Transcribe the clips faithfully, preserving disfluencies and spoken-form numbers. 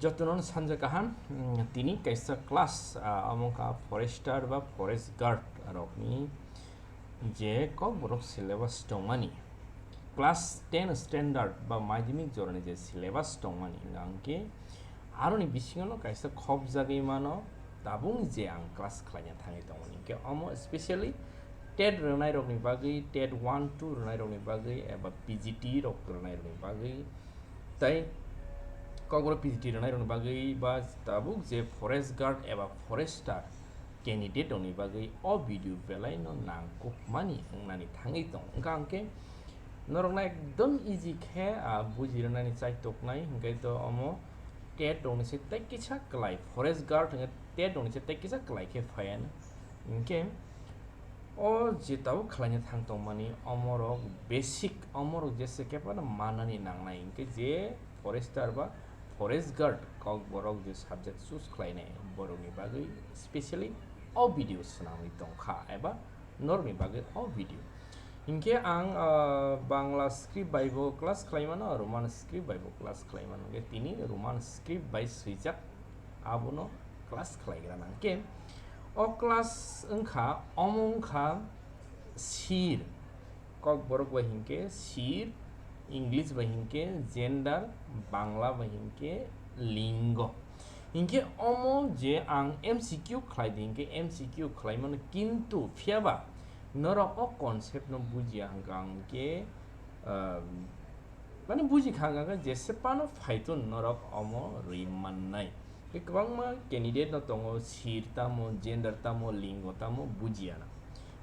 Jotono sanja kaham, mm, tini kaisa class, ah, omo wngkha forester ba forest guard rokni je kokborok syllabus tongmani. Class ten standard ba madhyamik jorani je syllabus tongmani, hingkha hingke aroni bisingono kaisa khopjagwi mano, tabukni je ang class khlaina thangwi tongmani, hingke omo specially tet rwnairokni bagwi, tet one two rwnairokni bagwi eba P G T rok rwnairokni bagwi, tai kokborok P G T rwnairokni bagwi ba tabuk je forest guard eba forester candidate rokni bagwi o video belaino nangkukmani wngnani thangwi tongo. Wngkha hingke norokno ekdom easy khe, ah, buji rwnani chaitoknai, hingke to omo tet rokni se tei kisa kwlai, forest guard hingke tet rokni se tei kisa kwlai khe phaiya. Hingke o je tabuk khlaina thang tongmani, omorok basic, omorok jese khe phano manani nangnai, hingke je forester ba forest guard kokborok je subject choose khlainai, borokni bagwi specially o video swnamwi tongkha eba norokni bagwi o video. Hingke ang, ah, Bangla script bai bo class khlai mano, Roman script bai bo class khlai mano. Hingke tini Roman script bai swijak abono class khlaigra nang. Hingke o class wngkha, omo wngkha sir, kokborok bai hingke sir, English bai hingke gender, Bangla bai hingke lingo. Hingke omo je ang M C Q khlai di, hingke M C Q khlai mano, kintu phiyaba norok o concept no bujiya hingka hingke, ah, mane buji kha hingka khe jese phano phaitun norok omo rwi mannai. Tei kwbangma candidate no tongo, sir tamo, gender tamo, lingo tamo, bujiya na.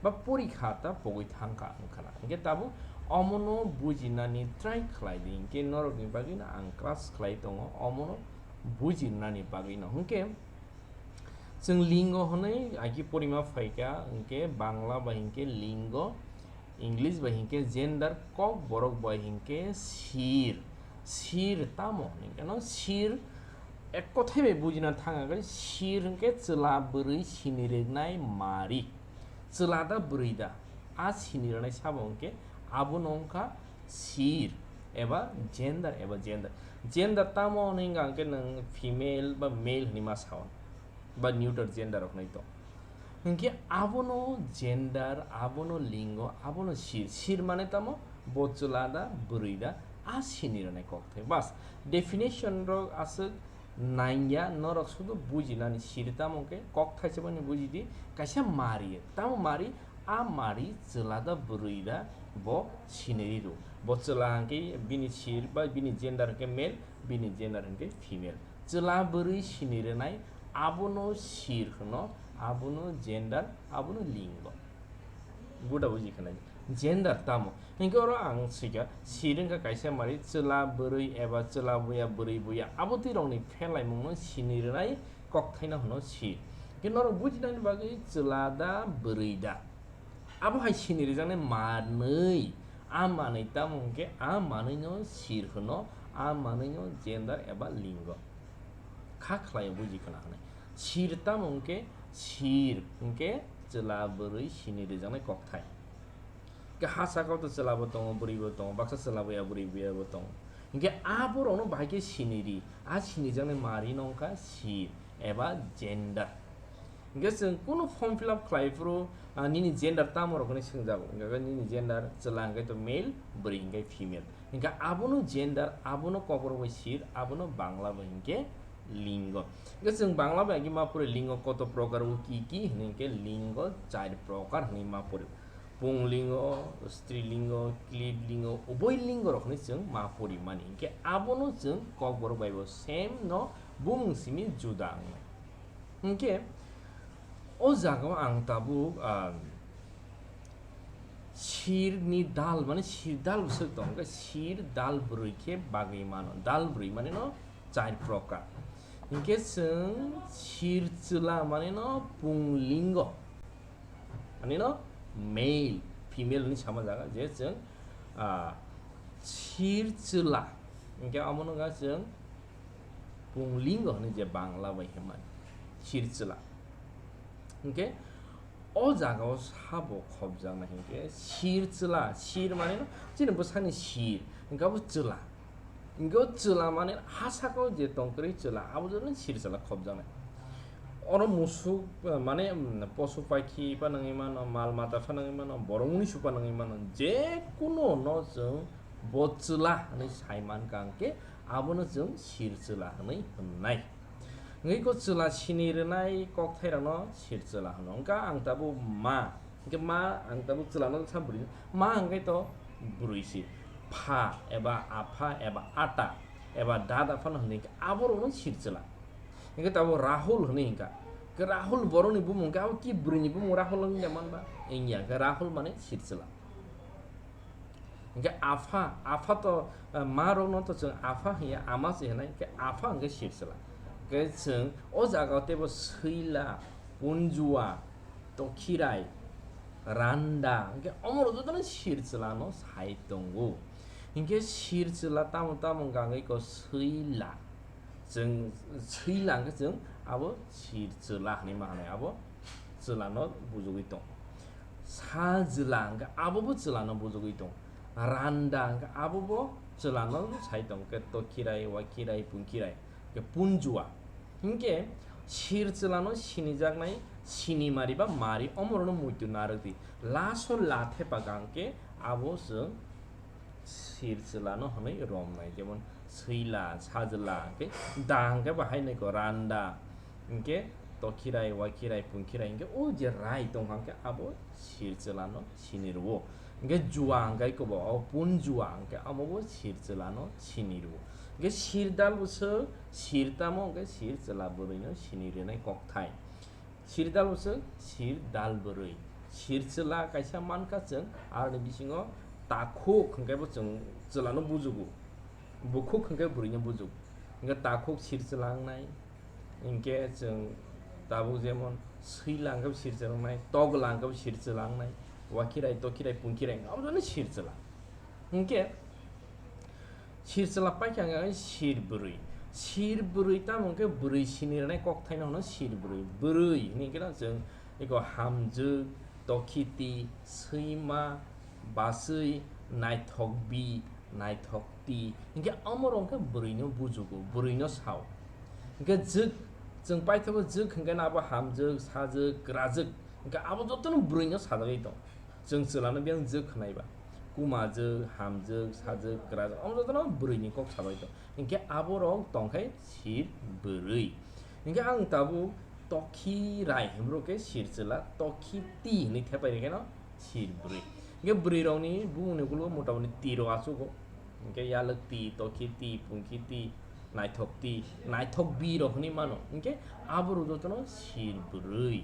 Ba porikha ta pogwi thangkha wngkha na. Hingke tabuk omono bujinani try khlai di, hingke norokni bagwi no ang class khlai tongo, omono bujinani bagwi no. Hingke chwng lingo hwnwi agi porima phaikha, hingke Bangla bai hingke lingo, English bai hingke gender, kokborok bai hingke sir. Sir tamo hingke no sir ek kothai bai bujina thang khe sir hingke chwla bwrwi sini rwnai mari. Chwla da bwrwi da? A sini rwnai sabo hingke abono wngkha sir eba gender eba gender. Gender tamo hwnwi hingka hingke nwng female ba male hwnwi ma sao, ba neuter gender rok hwnwi tong. Hingke abono gender, abono lingo, abono sir. Sir mane tamo? Bo chwla da, bwrwi da, a sini rwnai kokthai. Bas, definition rok aswk nangya, norok sudu bujinani sir tamo khe kok thaisa bani buji di, kaisa mari, tamo mari, a mari chwla da bwrwi da bo siniri rw. Bo chwla hwnkhe bini sir ba bini gender hwnkhe male, bini gender hwnkhe female. Chwla bwrwi sini rwnai, abono sir hwno, abono gender, abono lingo. Buda buji khanai. Gender tamo? Hingke oro ang swikha, sir wngkha kaisa mari, chwla bwrwi eba chwla buya, bwrwi buya. Abo twi rokni pherlaimungno sini rwnai kokthaino hwno sir. Hingke norok bujinani bagwi chwla da, bwrwi da? Abo hai sini rijaknai manwi. A manwi tamo hingke a manwino sir hwno, a manwino gender eba lingo. Kha khlaio buji khna hwnwi. Sir tamo hingke sir hingke chwla bwrwi sini rijaknai kokthai. Hingke ha sakao to chwla bo tongo, bwrwi bo tongo, baksa chwla buya, bwrwi buya bo tongo. Hingke a borokno bahai khe sini ri, a sini jaknai mari no wngkha sir eba gender. Hingke chwng kunu form fill up khlai phuru, ah, nini gender tamo rok hinwi swngjago. Hingke nini gender chwla hingke to male, bwrwi hingke female. Hingke abono gender, abono kokborok bai sir, abono Bangla bai hingke lingo. Hingke chwng Bangla bai agi ma puri lingo koto prokar o ki ki hinwi hingke lingo char prokar hinwi ma puri. Punglingo, strilingo, kliblingo, uboi lingo rok hinwi chwng ma puri mani. Hingke abono chwng kokborok bai bo same no bumung simi juda wngnai. Hingke o jaga o ang tabuk, ah, sir ni dal, mane sir dal bwswk tong khe, sir dal bwrwi khe bagwi mano. Dal bwrwi mane no char prokar. Hingke chwng sir chwla mane no punglingo. Ani no male, female ni sama jaga je chwng, ah, sir chwla. Hingke amo no ga chwng punglingo hinwi je Bangla bai hwnmani. Sir chwla. Hingke o jaga o sabo khopjaknai hingke sir chwla. Sir mane no chini bwsani sir, hingke abo chwla. Hingke o chwla mane ha saka o je tong kwrwi chwla, abo jotono sir chwla khobjaknai. Oro musuk, eh, mane, mm, posu paikhi phano wngwi mano, mal mata phano wngwi mano, borok mwnwi su phano wngwi mano, je kuno no chwng bo chwla hwnwi sai mankha hwnkhe abono chwng sir chwla hwnwi hwnnai. Hingke o chwla sini rwnai kokthairokno sir chwla hwno. Hwnkha ang tabuk ma, hingke ma ang tabuk chwlano sa bwrwi, ma hingke to bwrwi si. Pha eba apha eba ata eba dada phano hwnwi hingke aborokno sir chwla. Hingke tabuk Rahul hwnwi hingka. Ke Rahul borokni bumung hingke abo ki bwrwini bumung Rahul wngya manba? Wngya, hingke Rahul mane sir chwla. Hingke apha, apha to, eh, ma rokno to chwng apha hiya, ama se hinai, hingke apha hingke sir chwla. Hingke chwng o jaga o teibo swila, punjua, tokhirai, randa, hingke omo rok jotono sir chwla no sai tongo. Hingke sir chwla tamo tamo hingka hingke ko swila. Chwng swila hwnkhe chwng abo sir chwla hwnwi ma hwnwi abo chwlano bujugwi tong. Sa jwla hwnkhe abobo chwlano bujugwi tong. Randa hwnkhe abobo chwlano sai tong khe tokhirai, wakhirai, pungkhirai, hwnkhe punjua. Hwnkhe sir chwlano sinijaknai sinimari ba mari omorokno muitu narwkdi. Laso la thepa hwnkhe abo chwng sir chwlano hwnwi romnai, jemon swila, sajwla, hwnkhe da hwnkhe bo hai nai ko randa, hwnkhe tokhirai, wakhirai, pungkhirai, hwnkhe o je rai tongkha hwnkhe abo sir chwlano sini rwo. Hwnkhe jua hwnkhe kobo o pun jua hwnkhe abo bo sir chwlano sini rwo. Hwnkhe sir dal bwswk sir tamo hwnkhe sir chwla bwrwino sini rwnai kokthai. Sir dal bwswk, sir dal bwrwi. Sir chwla kaisa mankha chwng, aroni bisingo takhuk hwnkhe bo chwng chwlano bujugo. Bukhuk hwnkhe bwrwino bujugo. Hwnkhe takhuk sir chwla wngnai. Hwnkhe chwng tabuk jemon swila hwnkhe bo sir chwla wngnai, togla hwnkhe bo sir chwla wngnai, wakhirai, tokhirai, pungkhirai hwnkhe abono sir chwla. Hwnkhe sir chwla paikha hwnkhe sir bwrwi. Sir bwrwi tamo hwnkhe bwrwi sini rwnai kokthaino hwno sir bwrwi. Bwrwi hwnwi kheno chwng eko hamjwk, tokhiti, swima, baswi, naithokbi, naithokti. Hwnkhe omorok hwnkhe bwrwino bujugo, bwrwino sao. Hwnkhe jwk, chwng paithago jwk hwnkhe abo hamjwk, sajwk, kwrajwk. Hwnkhe abo jotono bwrwino sajagwi tong. Chwng chwlano biyang jwk khwnai ba. Kuma jwk, ham jwk, sa jwk, kwra jwk, omo jotono bwrwi ni kok sabai tong. Hinkhe aborok tongkhe sir bwrwi. Hinkhe ang tabuk tokhi rai hwnwi khe sir chwla, tokhi ti hwnwi thepai rwkhe no sir bwrwi. Hinkhe bwrwi rokni bumungni ukuluk mota moti ti rok achugo. Hinkhe yalwk ti, tokhi ti, pungkhi ti, naithok ti, naithok bi rok hwnwi mano. Hinkhe aborok jotono sir bwrwi.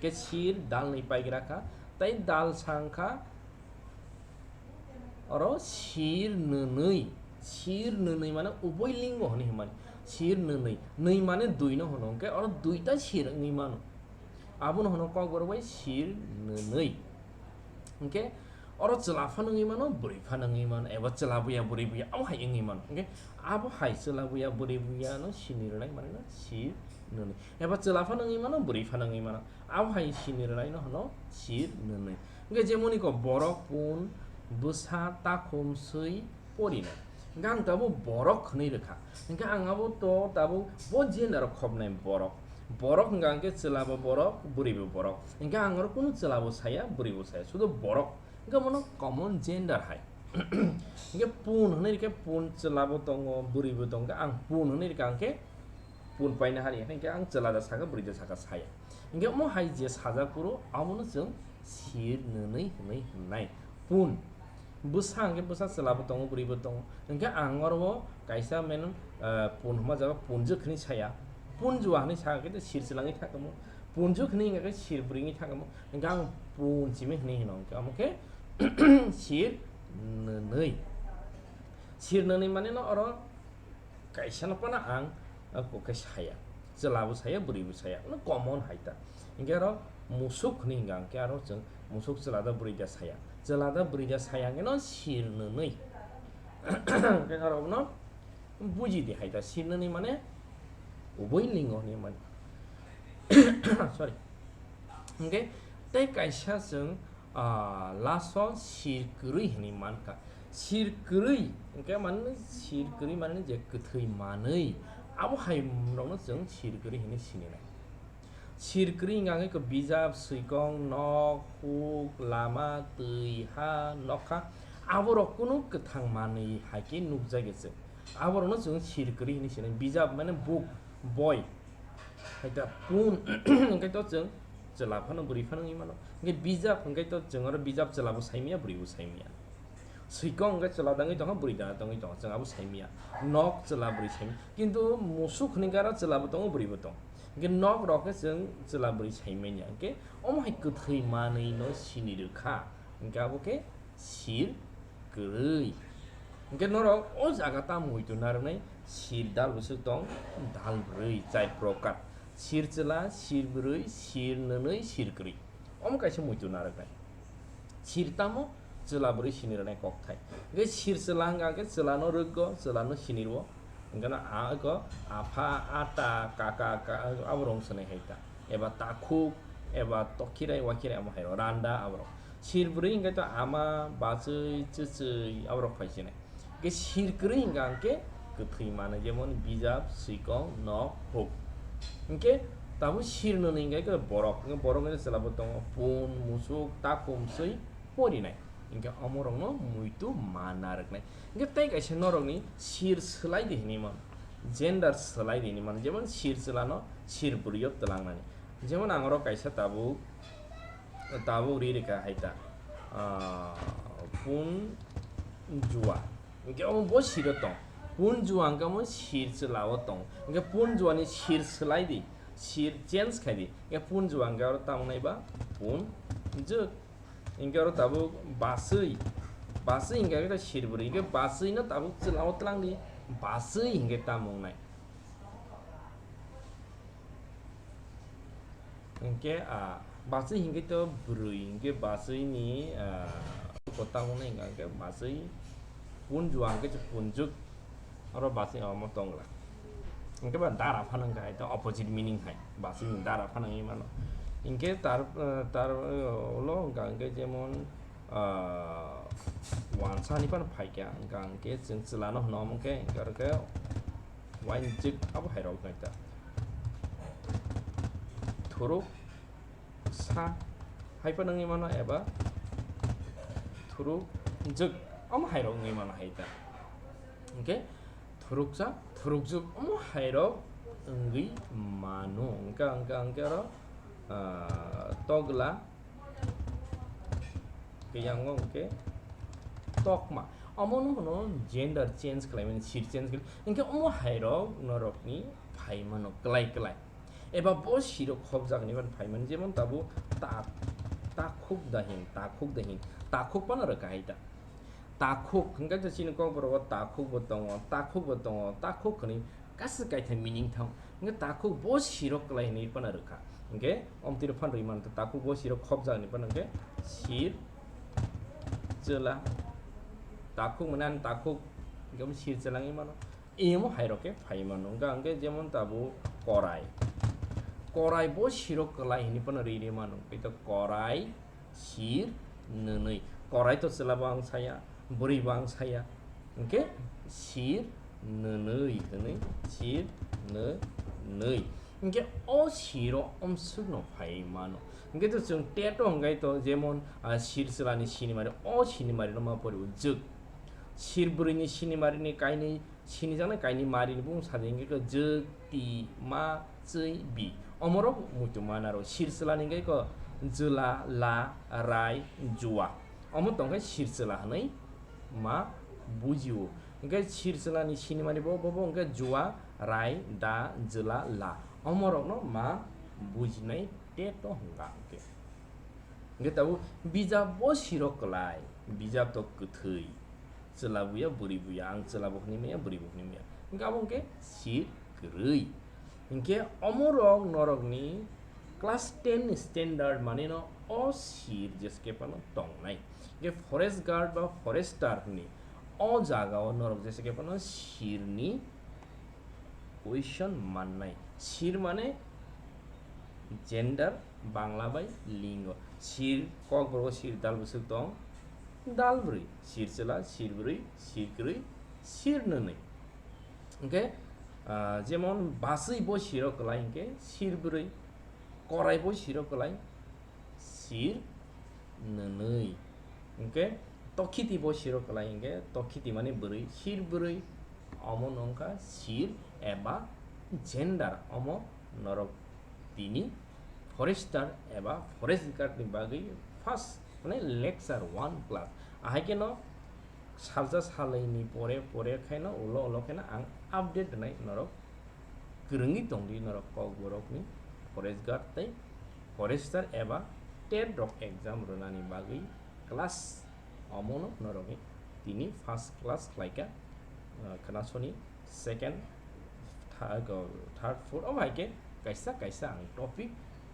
Khe sir dalni paigra kha, tei dal sa wngkha oro sir nwnwi. Sir nwnwi mane uboi lingo hwnwi hwnmani. Sir nwnwi, nwi mane dui no hwno, hwnkhe oro duita sir wngwi mano. Abono hwno kokborok bai sir nwnwi. Hwnkhe oro chwla phano wngwi mano, bwrwi phano wngwi mano, eba chwla buya, bwrwi buya, abo hai wngwi mano. Hwnkhe abo hai chwla buya, bwrwi buya no sini rwnai mane no sir nwnwi. Eba chwla phano wngwi mano, bwrwi phano wngwi mano. Abo hai sini rwnai no hwno sir nwnwi. Hwnkhe jemoni ko borok, pun, bwsa, takhum, swi, porinai. Hwnkhe ang tabuk borok hwnwi rwkha. Hwnkhe ang abo to tabuk bo gender o khobnai borok. Borok hwnkha hwnkhe chwla bo borok, bwrwi bo borok. Hwnkhe ang oro kunu chwla bo saya, bwrwi bo saya. Sudo borok. Hwnkhe bono common gender hai. Hwnkhe pun hwnwi rwkhe pun chwla bo tongo, bwrwi bo tongo. Ang pun hwnwi rwkha hwnkhe pun paina hari, hwnkhe ang chwla da sakha, bwrwi da sakha saya. Hwnkhe omo hai je sajak phuru, abono chwng sir nwnwi hwnwi hwnnai. Pun. Bwsa hwnkhe bwsa chwla bo tongo, bwrwi bo tongo. Hwnkhe ang oro o kaisa men, ah, pun hwnma jaga punjwk hwnwi saya. Punjua hwnwi sakha khe sir chwla wngwi thangkhamu. Punjwk hwnwi hwnkha khe sir bwrwi wngwi thangkhamu. Hwnkhe ang pun simi hwnwi hwno. Hwnkhe omo khe sir nwnwi. Sir nwnwi mane no oro kaisa no phano ang, ah, kok khe saya. Chwla bo saya, bwrwi bo saya. No common hai ta. Hinkhe aro musuk hwnwi hwnkha, hinkhe aro chwng musuk chwla da bwrwi da saya. Chwla da bwrwi da saya hinkhe no sir nwnwi. Hinkhe aro no buji di hai ta, sir nwnwi mane uboi lingo hwnwi mane. Sorry. Hinkhe tei kaisa chwng, ah, last o sir kwrwi hwnwi mankha. Sir kwrwi, hwnkhe manwi sir kwrwi manwi je kwthwi manwi, abo hai rokno chwng sir kwrwi hinwi sininai. Sir kwrwi hwnkha khe bijap, swikong, nok, huk, lama, twi, ha, nokha, aborok kunu kwthang manwi hai khe nukjakya chwng. Aborokno chwng sir kwrwi hinwi sinai. Bijap mane book, boi. Hai ta pun, hwnkhe to chwng chwla phano bwrwi phano wngwi mano. Hwnkhe bijap hwnkhe to chwng oro bijap chwla bo saimanya, bwrwi bo saimanya. Swikong hwnkhe chwla dangwi tongkha, bwrwi da tongwi tongkha, chwng abo saimanya. Nok chwla bwrwi saimanya. Kintu musuk hwnwi khe aro chwla bo tongo, bwrwi bo tongo. Hwnkhe nok rok khe chwng chwla bwrwi saimanya. Hwnkhe omo hai kwthwi manwi no sini rwkha. Hwnkhe abo khe sir kwrwi. Hwnkhe norok o jaga tamo muitu narwknai, sir dal bwswk tong, dal bwrwi, chai prokar. Sir chwla, sir bwrwi, sir nwnwi, sir kwrwi. Omo kaisa muitu narwknai. Sir tamo chwla bwrwi sini rwnai kokthai. Hwnkhe sir chwla hwnkha khe chwlano rwkgo, chwlano sini rwo. Hwnkhe no a eko apha, ata, kaka, ka-, abo rong swnai hai ta. Eba takhuk, eba tokhirai, wakhirai amo hai rok. Randa abo rok. Sir bwrwi hwnkhe to ama, bachwi, chwchwi abo rok phai sinai. Hwnkhe sir kwrwi hwnkha hwnkhe kwthwi manwi, jemon bijap, swikong, nok, huk. Hwnkhe tabuk sir nwnwi hwnkha khe borok, hwnkhe borok hwnkhe chwla bo tongo, pun, musuk, takhuk, mswi, porinai. Hwnkhe omo rokno muitu ma narwknai. Hwnkhe tei kaisa norokni sir swlai di hinwi mano, gender swlai di hinwi mano, jemon sir chwlano sir bwrwi o twlangnani. Jemon ang oro kaisa tabuk Tabuk ri rwkha hai ta, ah, pun jua. Hwnkhe omo bo siro tong. Pun jua hwnkhe omo sir chwla o tong. Hwnkhe pun jua ni sir swlai di. Sir change khai di. Hwnkhe pun jua hwnkhe oro tamo nai ba pun jwk. Hwnkhe oro tabuk baswi. Baswi hwnkhe khe sir bwrwi. Hwnkhe baswi no tabuk chwla o twlang di. Baswi hwnkhe tamo wngnai. Hwnkhe, ah, baswi hwnkhe to bwrwi, hwnkhe baswi ni, ah, kotang hwnwi hwnkha hwnkhe baswi punjua hwnkhe se punjuk, oro baswi omo tongla. Hwnkhe ba dara phano hwnkha hai to opposite meaning hai, baswi ni dara phano wngwi mano. Hwnkhe tar, ah, tar, ah, ulo hwnkha hwnkhe jemon, ah, wansa ni phano phaikha, hwnkha hwnkhe chwng chwla no hwno omo khe, hwnkhe oro khe Wainjwk abo hai rok nai ta. Thuruk sa hai phano wngwi mano eba thuruk jwk omo hai rok wngwi mano hai ta. Hwnkhe thuruksa, thurukjwk omo hai rok wngwi mano. Hwnkhe, hwnkhe, hwnkhe oro, ah, togla, Hwnkhe yango hwnkhe tokma. Omono hwno gender change khlaimani, sir change khlai. Hwnkhe omo hairok norokni phaimano kwlai kwlai. Eba bo sirok khopjakni ban phaimani, jemon tabuk ta-, takhuk dahin, takhuk dahin, takhuk phano rwkha hai ta. Takhuk hwnkhe to chini Kokborok o takhuk bo tongo, takhuk bo tongo, takhuk hwnwi kaisa kaitham meaning thang. Hwnkhe takhuk bo sirok kwlai hwnwi phano rwkha. Hwnkhe omtwi rok phano rwi mano, takhuk bo sirok khopjak hwnwi phano hwnkhe sir chwla. Takhuk mane ani takhuk hwnkhe omo sir chwla wngwi mano. Emo hai rok khe phai mano. Hwnkhe, hwnkhe jemon tabuk korai. Korai bo sirok kwlai hwnwi phano rwi rwi mano. Hwnkhe to korai sir nwnwi. Korai to chwla bo ang saya, bwrwi bo ang saya. Hwnkhe sir nwnwi hwnwi, sir nwnwi. Hwnkhe o siro omswkno phai mano. Hwnkhe to chwng teto hwnkhe to jemon, ah, sir chwlani sinimari, o sinimarino ma poribo jwk. Sir bwrwini sinimarini kainwi sinijaknai kainwi marini bumung sajak hwnkhe khe jwk, ti, ma, chwi, bi. Omorok muitu manaro. Sir chwlani hwnkhe khe jwla, la, rai, jua. Omo tongkhe sir chwla hwnwi ma bujio. Hwnkhe sir chwlani sinimari bo, bo, bo hwnkhe jua, rai, da, jwla, la. Omorokno ma bujinai teto hwnkha hwnkhe. Hwnkhe tabuk bijap bo sirok kwlai, bijap to kwthwi. Chwla buya, bwrwi buya, ang chwla bo hwnwi maya, bwrwi bo hwnwi maya. Hwnkhe abo hwnkhe sir kwrwi. Hwnkhe omorok norokni class ten ni standard manino o sir jesa khe phano tongnai. Hwnkhe forest guard ba forester hwnwi o jagao norok jesa khe phano sirni question mannai. Sir mane gender, Bangla bai lingo. Sir, Kokborok sir dal bwswk tong. Dal bwrwi, sir chwla, sir bwrwi, sir kwrwi, sir nwnwi. Hwnkhe, ah, jemon baswi bo siro kwlai hwnkhe sir bwrwi, korai bo siro kwlai sir nwnwi. Hwnkhe tokhiti bo siro kwlai hwnkhe tokhiti mani bwrwi, sir bwrwi, omo wngkha sir eba gender, omo norok tini forester eba forest guard ni bagwi first mane lecture one class. Ahai khe no salsa salai ni pore pore khe no ulo ulo khe no ang update rwnai norok kwrwngwi tongdi norok kokborok ni forest guard tei forester eba tet rok exam rwnani bagwi class omo no norok ni tini first class khlai kha, uh, khnasoni second, tha-, go-, third, fourth, omo hai khe kaisa kaisa ang topic,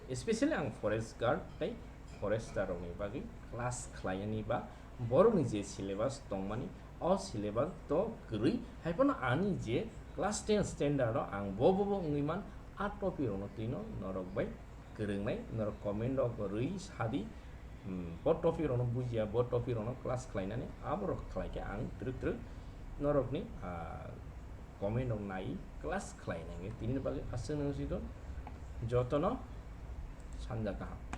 especially ang forest guard tei forester rokni bagwi class khlainani ba borokni je syllabus tongmani, o syllabus to kwrwi, hai phano ani je class ten standard o ang bo bo bo wngwi man, a topic rokno twino norok bai kwrwngnai, norok comment rok rwi sadi, hmm, bo topic rokno bujiya, bo topic rokno class khlainani aborok khlai khe ang twrwk twrwk norokni, ah, comment rok nai class khlai nangwi. Tini bagwi aswk nang si do jotono sanja kaham.